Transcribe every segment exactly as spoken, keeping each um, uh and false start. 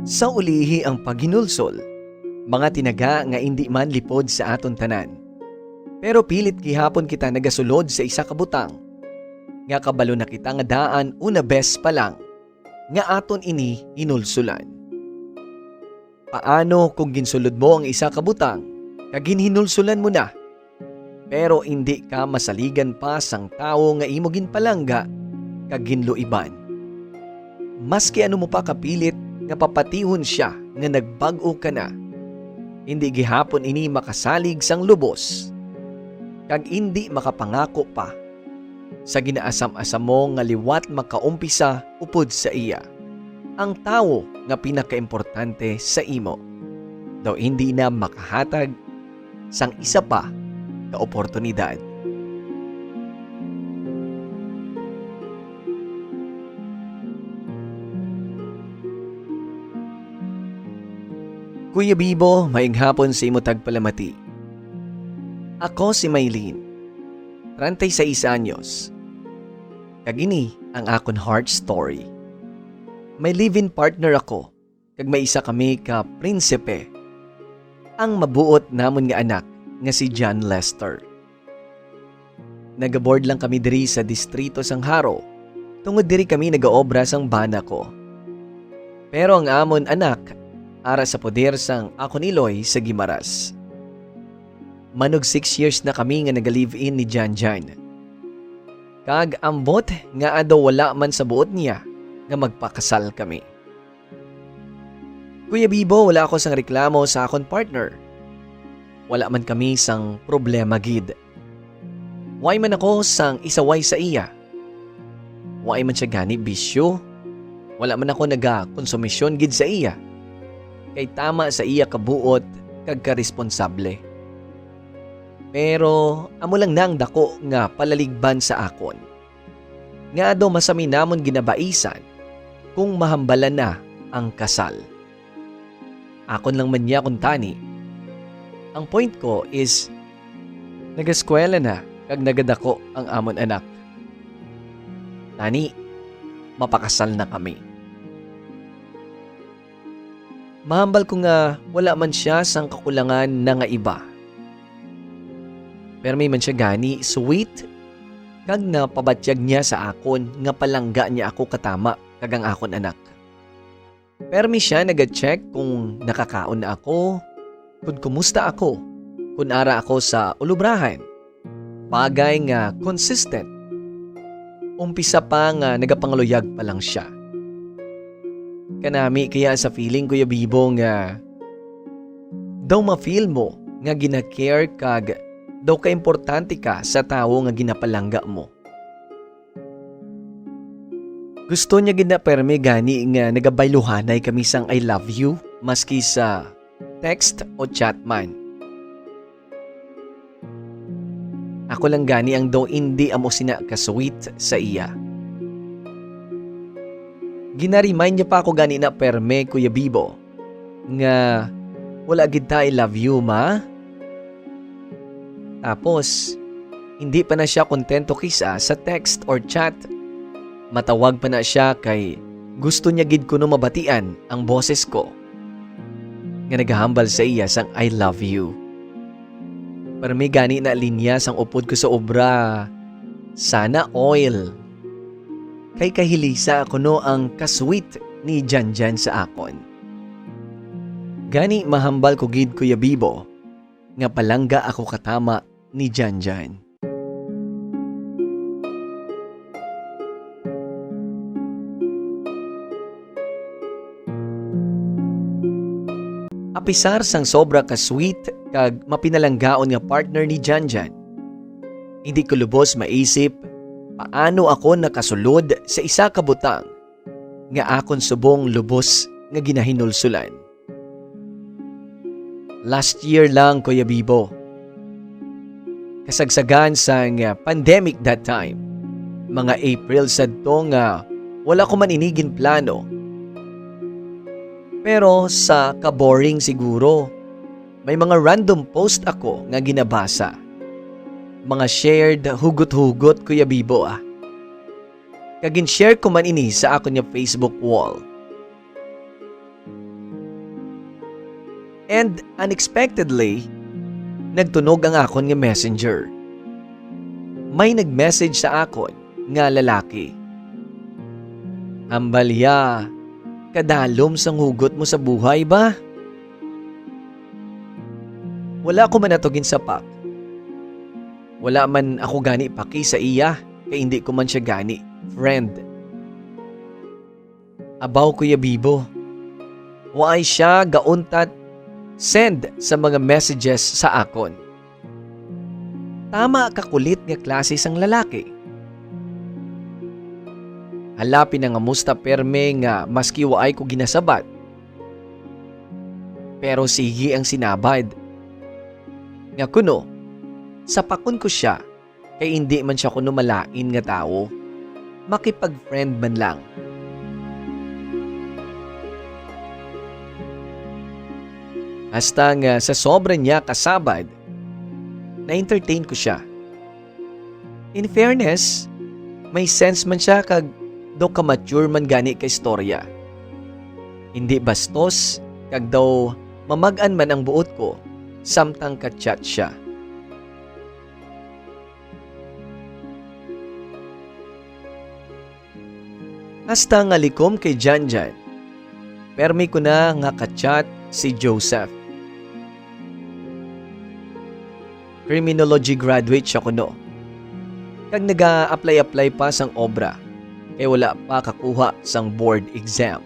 Sa ulihi ang paghinulsol, mga tinaga nga indi man lipod sa aton tanan. Pero pilit gihapon kita nagasulod sa isa ka butang nga kabalo na kita nga daan una bes pa lang nga aton ini hinulsulan. Paano kung ginsulod mo ang isa ka butang kag ginhinulsulan mo na, pero indi ka masaligan pa sang tawo nga imo ginpalangga kag ginluiban? Maski ano mo pa kapilit nga papatihon sia nga nagbag-o ka na, indi gihapon ini makasalig sang lubos, kag indi makapangako pa sa ginaasam-asam mo nga liwat makaumpisa upod sa iya. Ang tawo nga pinakaimportante sa imo daw indi na makahatag sang isa pa ka oportunidad. Kuya Bibo, maayong hapon sa imo tagpalamati. Ako si Maylene, treinta y seis anyos. Kag ini ang akon heart story. May live-in partner ako, kag may isa kami ka prinsipe. Ang mabuot namon nga anak nga si John Lester. Nagaboard lang kami diri sa distrito sang Jaro, tungod diri kami nagaobra sang bana ko. Pero ang amon anak ara sa poder sang akon iloy sa Guimaras. Manog six years na kami nga naga-live-in ni Janjan. Kag ambot nga ado wala man sa buot niya nga magpakasal kami. Kuya Bibo, wala ako sang reklamo sa akon partner. Wala man kami sang problema gid. Way man ako sang isaway sa iya. Way man siya gani bisyo. Wala man ako nagakonsumisyon gid sa iya. Kay tama sa iya kabuot kag karesponsable. Pero amo lang na ang dako nga palaligban sa akon, nga daw masami namon ginabaisan kung mahambalan na ang kasal. Akon lang man niya kuntani. Ang point ko is, nagaskwela na kag nagadako ang amon anak. Tani, mapakasal na kami. Mahambal ko nga wala man sia sang kakulangan na nga iba. Pero may man sia gani sweet, kag napabatyag niya sa akon nga palangga niya ako katama kag ang akon anak. Permi sia naga-check kung nakakaon na ako, kung kumusta ako, kung ara ako sa ulubrahan. Bagay nga consistent. Umpisa pa nga nagapangluyag pa lang sia. Kanami kaya sa feeling, Kuya Bibo, nga daw ma-feel mo nga gina-care kag daw kaimportante ka sa tawo nga ginapalangga mo. Gusto niya gid na permi gani nga nagabayluhanay kami sang "I love you," maski sa text o chat man. Ako lang gani ang daw indi amo sina ka-sweet sa iya. Gina-remind niya pa ako gani na permi, Kuya Bibo, nga, "Wala gid ta I love you, ma?" Tapos, hindi pa na siya kontento kisa sa text or chat. Matawag pa na siya kay gusto niya gid kuno mabatian ang boses ko nga nagahambal sa iya sang "I love you." Permi gani na linya sang upod ko sa obra, "Sana all." Kay kahilisa kuno ang ka-sweet ni Janjan sa akon. Gani mahambal ko gid, Kuya Bibo, nga palangga ako katama ni Janjan. Apisar sang sobra ka sweet kag mapinalanggaon nga partner ni Janjan, hindi ko lubos maisip paano ako nakasulod sa isa ka butang nga akon subong lubos nga ginahinulsulan. Last year lang, Kuya Bibo. Kasagsagan sang pandemic that time. Mga April sadto nga wala ko man ini ginplano. Pero sa kaboring siguro, may mga random post ako nga ginabasa. Mga shared hugot-hugot, Kuya Bibo, ah. Kag gin-share ko man ini sa akon nga Facebook wall. And unexpectedly, nagtunog ang akon nga messenger. May nag-message sa akon nga lalaki. Hambal iya, kadalom sang hugot mo sa buhay ba? Wala ko man ato ginsapak. Wala man ako gani paki sa iya, kay hindi ko man siya gani friend. Abaw, Kuya Bibo, waay siya gauntat send sa mga messages sa akon. Tama ka kulit nga klase sang lalaki. Hala, pinangamusta perme nga maski waay ko ginasabat. Pero sige ang sinabad. Nga kuno, sapakon ko siya, kay indi man siya kuno malain nga tawo. Makipag-friend man lang. Hasta nga sa sobra niya kasabad, na-entertain ko siya. In fairness, may sense man siya kag daw ka-mature man gani ka istorya. Hindi bastos, kag daw mamag-an man ang buot ko, samtang ka-chat siya. Hasta nga likom kay Janjan, permi ko na nga ka-chat si Joseph. Criminology graduate siya kuno. Kag naga-apply-apply pa sang obra, kay wala pa kakuha sang board exam.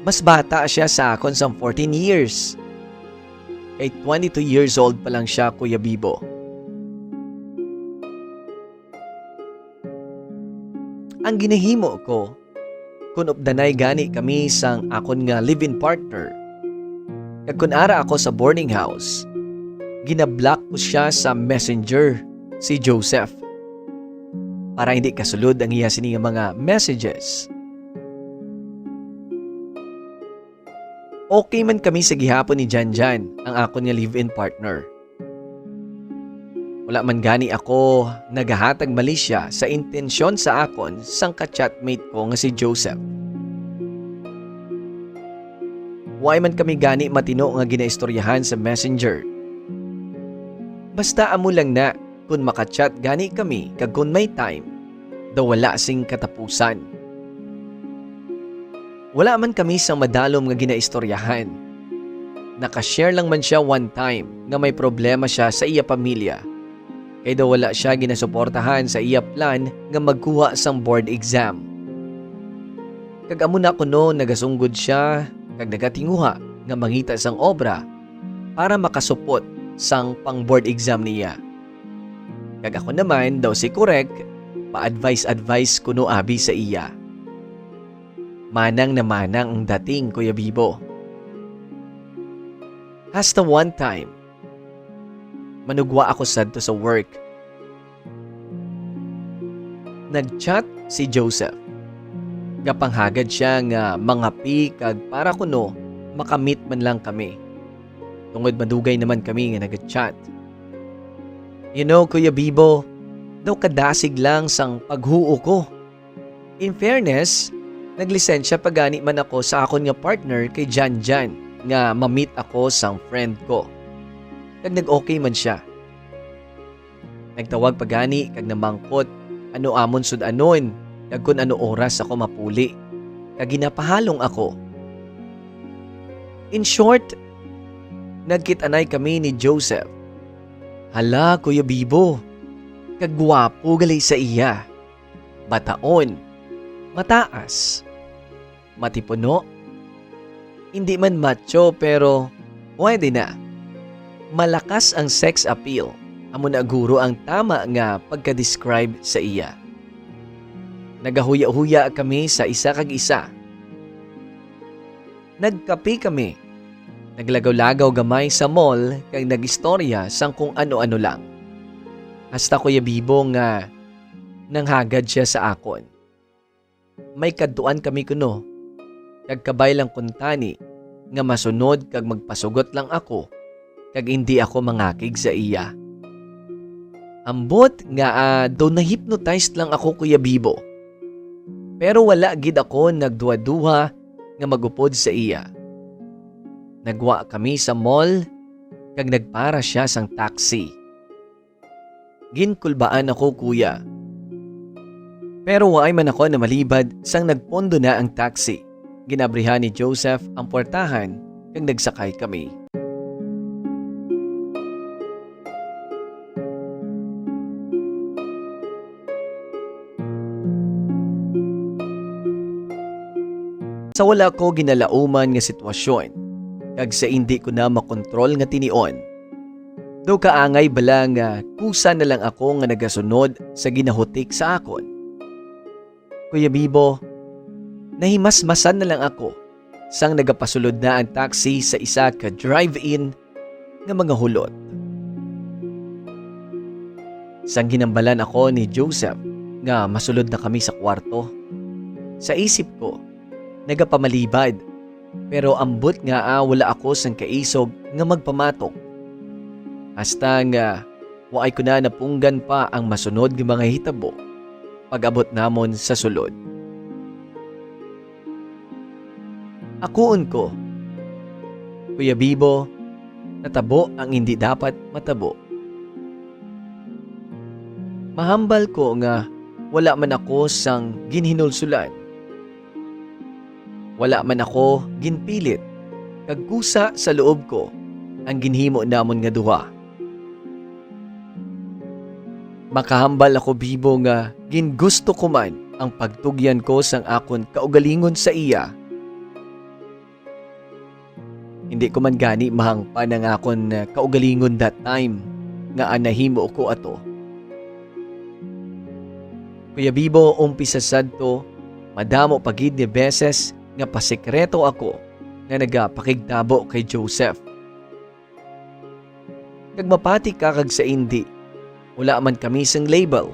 Mas bata siya sa akon sang fourteen years. Kay twenty-two years old pa lang siya, Kuya Bibo. Ang ginahimo ko, kun updanay gani kami sang akon nga live-in partner, kag kun ara ako sa boarding house, ginablock ko siya sa Messenger, si Joseph, para hindi kasulod ang iya sini nga mga messages. Okay man kami sa gihapon ni Janjan, ang akon nga live-in partner. Wala man gani ako nagahatag malisya sa intensyon sa akon sang ka-chatmate ko nga si Joseph. Way man kami gani matino nga ginaistoryahan sa Messenger. Basta amo lang na, kun maka-chat gani kami kag kun may time, daw wala sing katapusan. Wala man kami sang madalom nga ginaistoryahan. Naka-share lang man sia one time nga may problema sia sa iya pamilya, kay daw wala sia ginasuportahan sa iya plan nga magkuha sang board exam. Kag amo na kuno nagasunggod sia kag nagatinguha nga mangita sang obra para makasupot sang pang-board exam niya. Kag ako naman daw si Kurek, pa-advice-advice kuno abi sa iya. Manang na manang ang dating, Kuya Bibo. Hasta one time, manugwa ako sadto sa work. Nag-chat si Joseph. Gapanghagad sia nga mangapi kag para kuno maka-meet man lang kami, tungod madugay naman kami nga nag-chat. You know, Kuya Bibo, daw kadasig lang sang paghuo ko. In fairness, naglisensya pa gani man ako sa akon nga partner kay Janjan nga ma-meet ako sang friend ko. Kag nag-okay man sia. Nagtawag pa gani kag namangkot ano amon sud-anon kag kon ano oras ako mapuli. Kag ginapahalong ako. In short, nagkit-anay kami ni Joseph. Hala, Kuya Bibo, kagwapo gali sa iya. Bataon, mataas, matipuno. Hindi man macho, pero pwede na. Malakas ang sex appeal. Amo na guro ang tama nga pagka-describe sa iya. Nagahuya-huya kami sa isa kag isa. Nagkape kami. Naglagaw-lagaw gamay sa mall kag nag-istorya sang kung ano-ano lang. Hasta, Kuya Bibo, nga nanghagad sia sa akon. May kadtuan kami kuno, kag kabay lang kuntani nga masunod kag magpasugot lang ako, kag indi ako mangakig sa iya. Ambot nga, ah, daw na-hypnotized lang ako, Kuya Bibo. Pero wala gid ako nagduha-duha nga magupod sa iya. Nagwa kami sa mall, kag nagpara sia sang taxi. Ginkulbaan ako, kuya. Pero waay man ako namalibad sang nagpondo na ang taxi. Ginabrihan ni Joseph ang puwertahan kag nagsakay kami. Sa wala ko ginalauman nga sitwasyon, kag sa indi ko na makontrol nga tinion, daw kaangay bala nga kusa na lang ako nga nagasunod sa ginahutik sa akon? Kuya Bibo, nahimasmasan na lang ako sang nagapasulod na ang taxi sa isa ka drive-in nga mga hulot. Sang ginhambalan ako ni Joseph nga masulod na kami sa kwarto, sa isip ko, nagapamalibad, pero ambot ngaa wala ako sang kaisog nga magpamatok. Hasta nga waay ko na napunggan pa ang masunod nga mga hitabo pag-abot namon sa sulod. Akuon ko, Kuya Bibo, natabo ang hindi dapat matabo. Mahambal ko nga wala man ako sang ginhinulsulan. Wala man ako ginpilit, kag kusa sa loob ko ang ginhimo namon nga duha. Makahambal ako, Bibo, nga gingusto ko man ang pagtugyan ko sang akon kaugalingon sa iya. Hindi ko man gani mahangpan ang akon, eh, kaugalingon that time nga nahimo ko ato. Kuya Bibo, umpisa sadto, madamo pa gid nga beses nga pasekreto ako nga nagapakigtabo kay Joseph. Kag mapati ka kag sa indi, wala man kami sing label.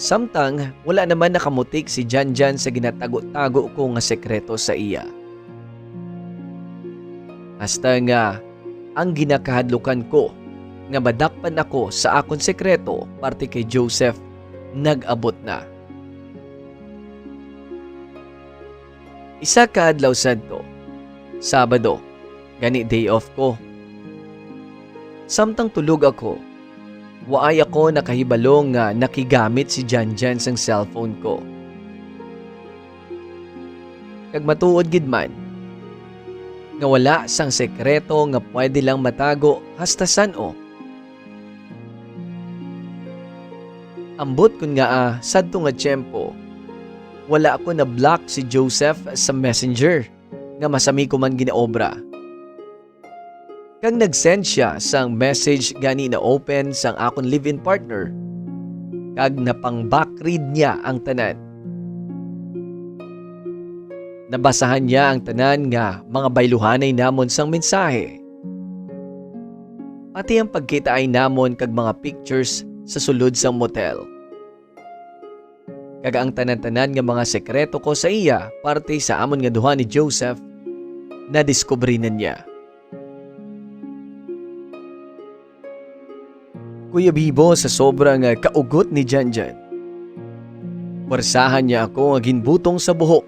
Samtang wala naman nakamutik si Janjan sa ginatago-tago ko nga sekreto sa iya. Hasta nga ang ginakahadlukan ko nga madakpan ako sa akon sekreto parte kay Joseph nag-abot na. Isa ka adlaw sadto, Sabado, gani day off ko. Samtang tulog ako, waay ako nakahibalo nga nakigamit si Janjan sang cellphone ko. Kag matuod gid man nga wala sang sekreto nga pwede lang matago hasta san-o. Ambot kon ngaa sadto nga tiyempo, wala ko na-block si Joseph sa Messenger nga masami ko man ginaobra. Kag nag-send sia sang message gani na-open sang akon live-in partner, kag napang-backread niya ang tanan. Nabasahan niya ang tanan nga mga bayluhanay namon sang mensahe, pati ang pagkitaay namon kag mga pictures sa sulod sang motel. Kag ang tanan-tanan nga mga sekreto ko sa iya parte sa amon nga duha ni Joseph, nadiskubre na niya. Kuya Bibo, sa sobra nga kaugot ni Janjan, pwersahan niya ako nga ginbutong sa buhok,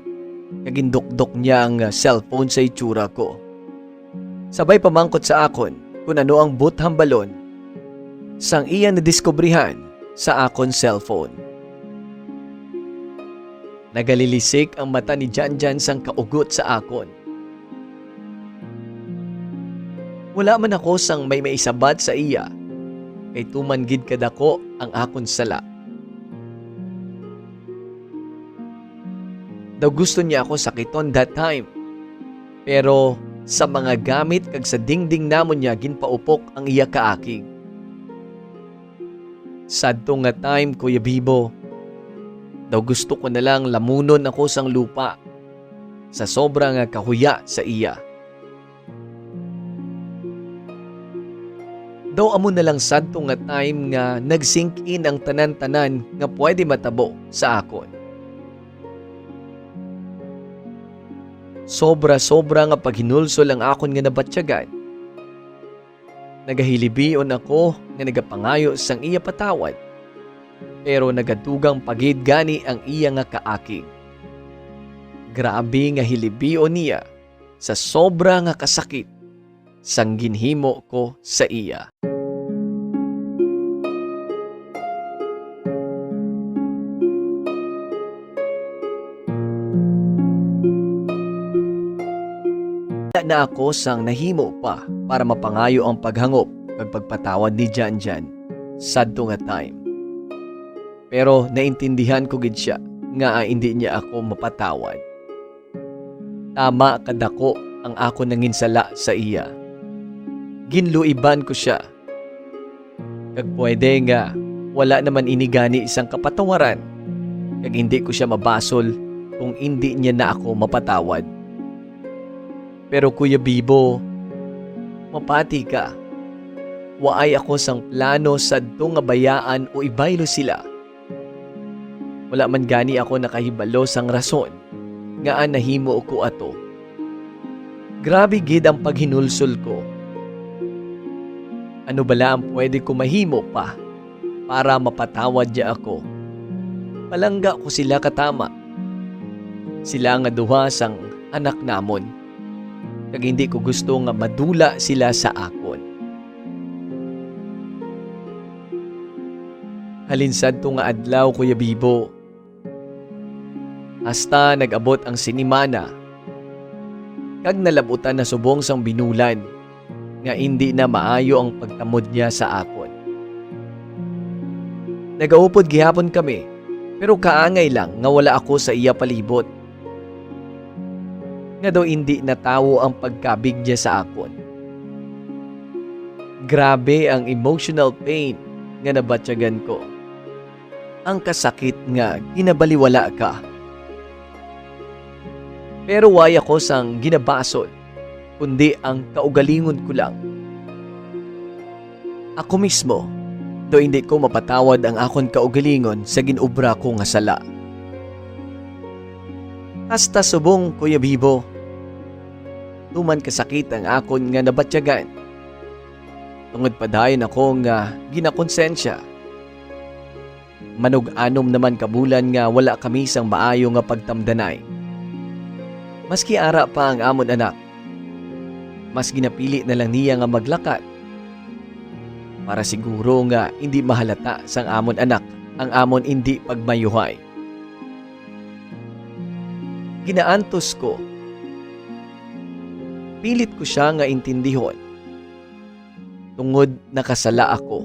kag gindukdok niya ang cellphone sa itsura ko. Sabay pamangkot sa akon kon ano ang but hambalon sang iya nadiskubrihan sa akon cellphone. Nagalilisik ang mata ni Janjan sang kaugot sa akon. Wala man ako sang may maisabat sa iya, kay tuman gid kadako ang akon sala. Daw gusto niya ako sakiton that time, pero sa mga gamit kag sa dingding namon niya ginpaupok ang iya kaakig. Sadto nga time, Kuya Bibo, daw gusto ko na lang lamunon ako sang lupa sa sobra nga kahuya sa iya. Daw amo na lang sadto nga time nga nag-sink in ang tanan-tanan nga pwede matabo sa akon. Sobra-sobra nga paghinulsol ang akon nga nabatyagan. Nagahilibion ako nga nagapangayo sang iya patawad, pero nagadugang pa gid gani ang iya nga kaakig. grabe nga hilibion niya sa sobra nga kasakit sang ginhimo ko sa iya. Wala na ako sang nahimo pa para mapangayo ang paghangop kag pagpatawad ni Janjan sadto nga time. Pero naintindihan ko gid sia nga indi niya ako mapatawad. Tama kadako ang akon nanginsala sa iya. Ginluiban ko sia. Kag pwede nga wala naman ini gani sang kapatawaran, kag indi ko sia mabasol kung indi niya na ako mapatawad. Pero, Kuya Bibo, mapati ka. Waay ako sang plano sadto nga bayaan o ibaylo sila. Wala man gani ako nakahibalo sang rason ngaa nahimo ko ato. Grabe gid ang paghinulsol ko. Ano bala ang pwede ko mahimo pa para mapatawad niya ako? Palangga ko sila katama. Sila nga duha sang anak namon, kag hindi ko gusto nga madula sila sa akon. Halin sadto nga adlaw, Kuya Bibo, hasta nag-abot ang sinimana, kag nalabutan na subong sang binulan nga indi na maayo ang pagtamod niya sa akon. Nagaupod gihapon kami, pero kaangay lang nga wala ako sa iya palibot, nga daw indi natawo ang pagkabig niya sa akon. Grabe ang emotional pain nga nabatyagan ko, ang kasakit nga ginabaliwala ka. Pero wala ako sang ginabasol, kundi ang kaugalingon ko lang. Ako mismo, daw hindi ko mapatawad ang akon kaugalingon sa ginobra ko nga sala. Hasta subong, Kuya Bibo, tuman kasakit ang akon nga nabatyagan. Tungod padayon ako nga ginakonsensya. Manug-anom naman ka bulan nga wala kami sang maayo nga pagtamdanay. Maski ara pa ang amon anak, mas ginapili na lang niya nga maglakat para siguro nga indi mahalata sang amon anak ang amon indi pagmayuhay. Ginaantos ko. Pilit ko sia nga intindihon, tungod nakasala ako.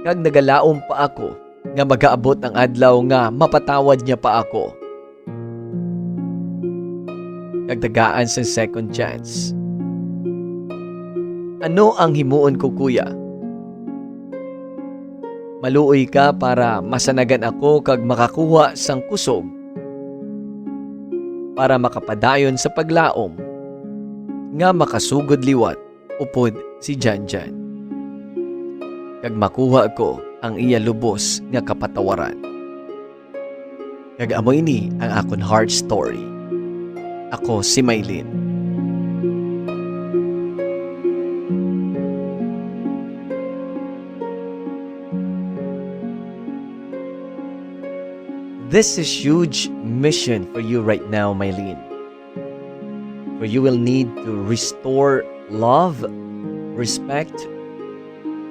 Kag nagalaom pa ako nga magaabot ang adlaw nga mapatawad niya pa ako. Kag tagaan sang second chance. Ano ang himuon ko, kuya? Maluoy ka para masanagan ako kag makakuha sang kusog, para makapadayon sa paglaom nga makasugod liwat upod si Janjan, kag makuha ko ang iya lubos nga kapatawaran. Kag amo ini ang akon heart story. Ako si Maylin. This is huge mission for you right now, Maylin. Where you will need to restore love, respect,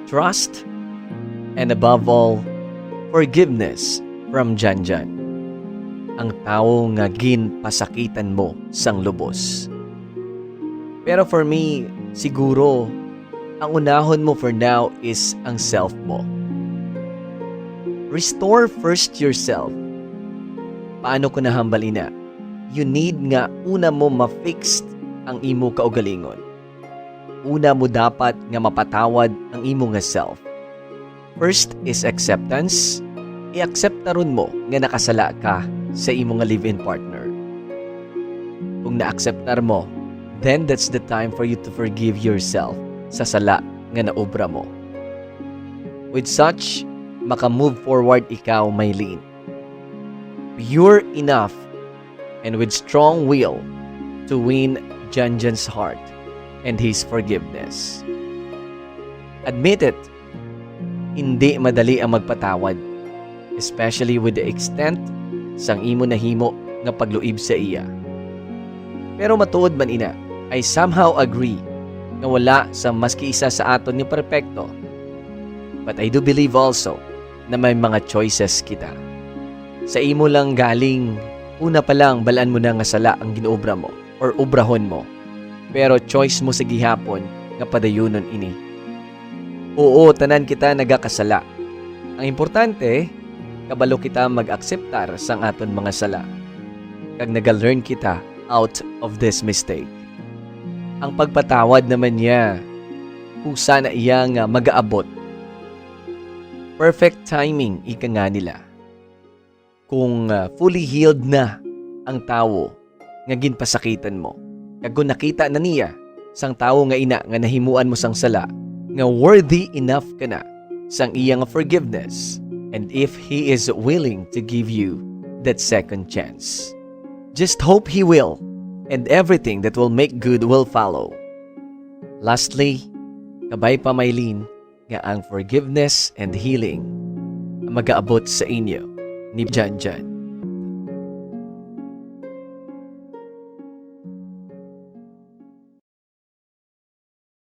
trust, and above all, forgiveness from Janjan, ang tawo nga ginpasakitan mo sang lubos. Pero for me, siguro, ang unahon mo for now is ang self mo. Restore first yourself. Paano ko nahambal ina? You need nga una mo ma-fix ang imo kaugalingon. Una mo dapat nga mapatawad ang imo nga self. First is acceptance. I-akseptaron mo nga nakasala ka sa imo nga live-in partner. Kung naakseptar mo, then that's the time for you to forgive yourself sa sala nga naobra mo. With such, maka-move forward ikaw, Maylin. Pure enough and with strong will to win Janjan's heart and his forgiveness. Admit it, hindi madali ang magpatawad, especially with the extent sang imo nahimo nga pagluib sa iya. Pero matuod man ina, I somehow agree nga wala sa maski isa sa aton nga perpekto. But I do believe also na may mga choices kita. Sa imo lang galing, una pa lang balaan mo na nga sala ang ginuobra mo or obrahon mo. Pero choice mo sa gihapon nga padayunon ini. Oo, tanan kita nagakasala. Ang importante, kabalo kita mag-akseptar sang aton mga sala. Kag naga-learn kita out of this mistake. Ang pagpatawad naman niya, kusa na iya nga magaabot. Perfect timing, ika nga nila. Kung ah, fully healed na ang tawo nga ginpasakitan mo, kag kung nakita na niya sang tawo nga ina nga nahimuan mo sang sala, nga worthy enough ka na sang iya nga forgiveness, and if he is willing to give you that second chance, just hope he will, and everything that will make good will follow. Lastly, kabay pa, Mylene, nga ang forgiveness and healing magaabot sa inyo ni Janjan.